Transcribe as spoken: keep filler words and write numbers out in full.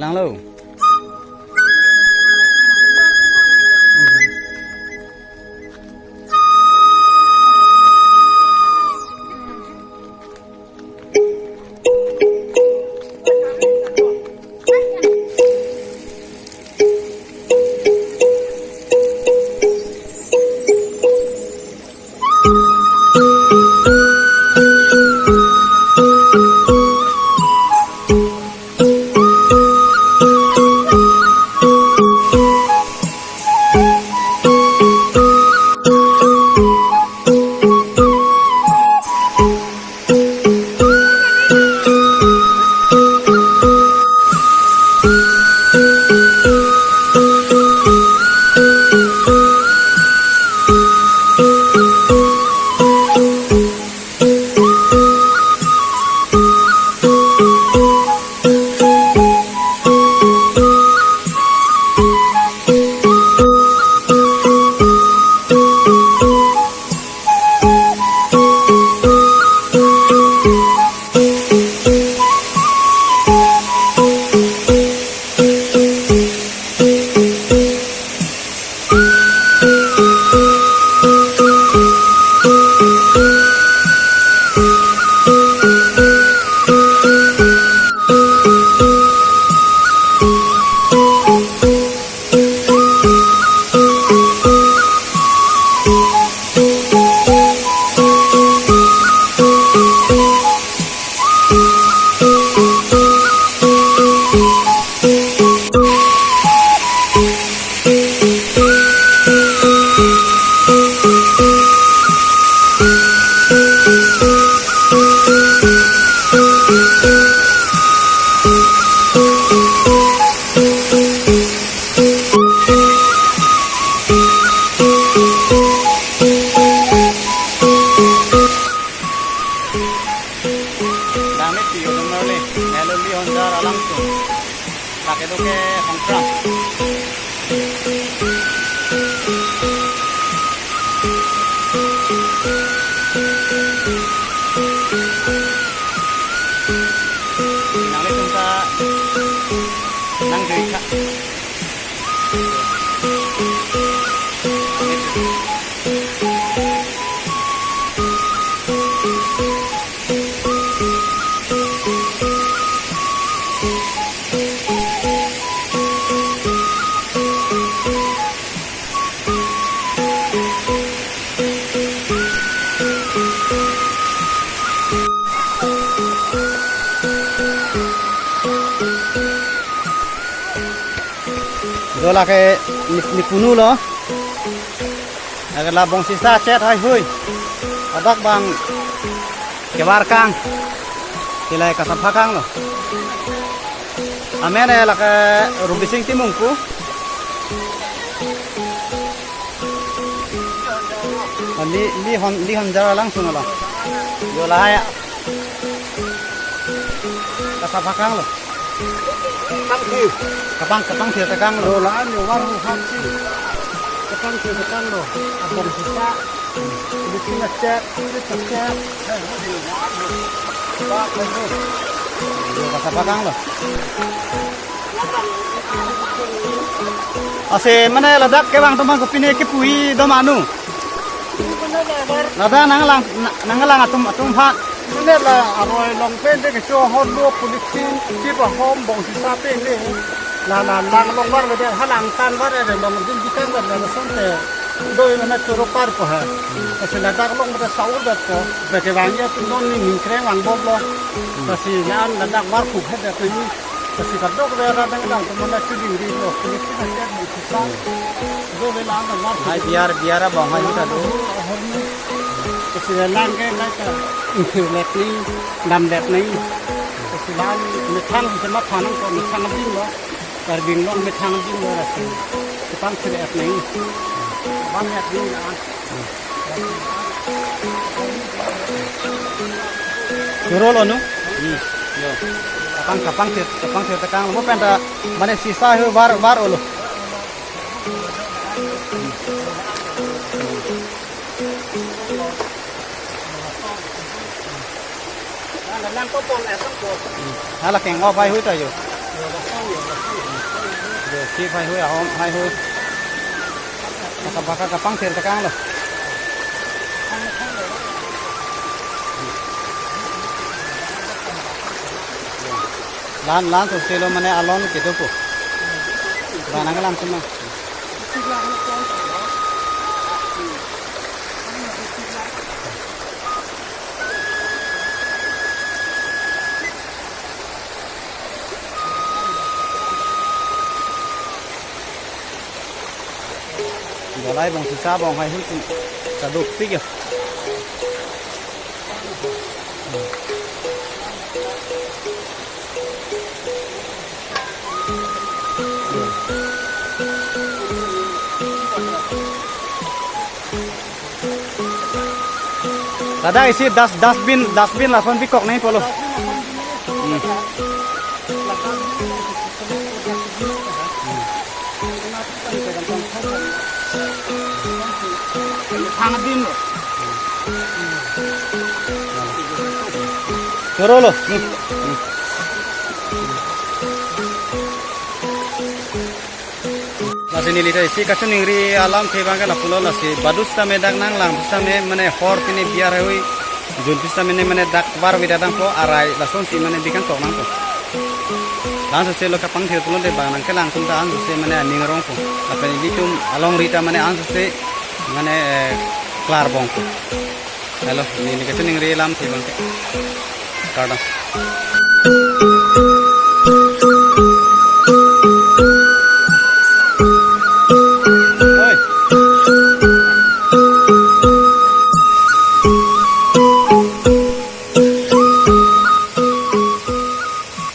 Hello. Dame tiyo dong marle, nelo Lihonjar alangtum. Lake do ke Hongkrang. Nanglitum ta nang jui kha. Do lake ni, ni kunu lo. Lake la Bongsisa chet haihui. Ladak bang kebar kang. Kilai kasapha kang lo. Amen eh lake Rubising Timungku. Li, Lihon, Lihonjar alangsun lo. Yo lahai. Kasapha kang lo. Kapangthir. Kapang, kapangthir ta kang lo. Lo la-an yo war hu hap si. Kapangthir ta kang lo. Abongsisa. Bikin acet, bikin acet. Yo, kasapha kang lo. Ase mane ladak kevang atum aphan kopine kipu-i do ma nu. Ladak nanglang, na-, nanglang atum, atum aphan. Mane la aroi along pen de kecho hor lo polythene, chip ahom Bongsisa pen de. La, la, lang along var vede, ha lang tan var vede, long dun bikang vede, la son te. Doi mane choro par ko ha. Ase ladak along mane saur dat ko. Beke vangji atum non ni ningkreng vang bok lo. Ase la-an ladak var kuk he dat ni. Ase kadokave arat dang dang atum mane chuding ri lo. Kuli kina kya mo kisa. Doi la-an var. Hai biar, biar abong hai ta do. Ase lang ke kai ta. Ingkir let ni, dam let ni. Ase la-an methang si matha nang ko methang abing lo. Karbi Anglong methang abing lo rasi. Kapangthir et nai. Bang et nai na. Choro lo nu? Hmm. Yo. Kapang, kapangthir, kapangthir ta kang lo pen ta mane sisa he var, var olo. Hala keng-o pai hui ta yo. Lo, si haihui ahom, haihui. Maka baka kapangthir tekang lo. Lan, lan sose lo mane alon kedo po. Bang nangkelang sema. Dolai bong sisa bong haihui tum kadokpik ya. Dada, isi das, dustbin, dustbin lason bikok nangpo lo. Hmm. Choro lo. Hmm. Hmm. Lasi neli ta isi kachiningri alamthe abang ke lapulo, lasi badus tame dak nanglang pusitame mane hor pine biar haihui jun pusitame ne mane dak varve dak dampo, arai lasonsi mane bikangtok nangpo. La-an sose lo kapangthir pulote bang nangkelang atum ta la-an sose mane aning arongpo. Lapen ilitum alongri ta mane la-an sose mane, eh, klar bongpo. Helo, neli kachiningri alamthe abang ke. Kardom.